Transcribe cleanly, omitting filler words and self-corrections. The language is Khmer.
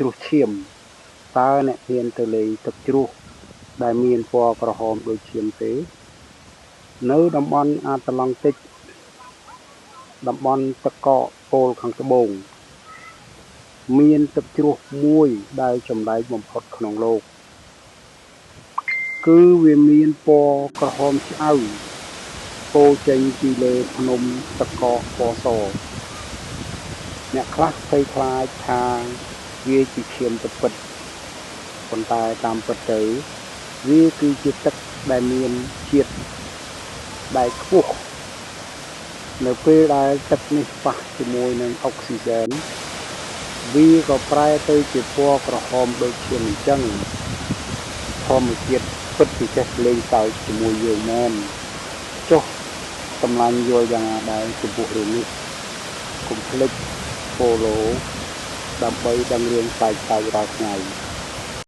ជ្រោះឈាមតើអ្នកហ៊ានទៅលេងទឹកជ្រោះដែលមានពណ៌ក្រហមដូចឈាមទេ? នៅតំបន់អាត្លង់ទិកតំបន់ទឹកកកប៉ូលខាងត្បូងមានទឹកជ្រោះមួយដែលចម្លែកបំផុតក្នុងលោកគឺវាមានពណ៌ក្រហមឆ្អៅពោចេញពីលើភ្នំទឹកកកពណ៌សអ្នកខ្លះភ័យខ្លាចថាវាជាឈាមពិតៗប៉ុន្តែតាមពិតទៅវាគឺជាទឹកដែលមានជាតិដែកខ្ពស់នៅពេលដែលទឹកនេះប៉ះជាមួយនឹងអុកស៊ីហ្សែនវាក៏ប្រែទៅជាពណ៌ក្រហមដូចឈាមអញ្ចឹងធម្មជាតិពិតជាចេះលេងសើចជាមួយយើងមែនចុះតម្លាញ់យល់យ៉ាងណាដែរចំពោះរឿងនេះកុំភ្លេច Follow ដើម្បីដឹងរឿងប្លែកៗរាល់ថ្ងៃ។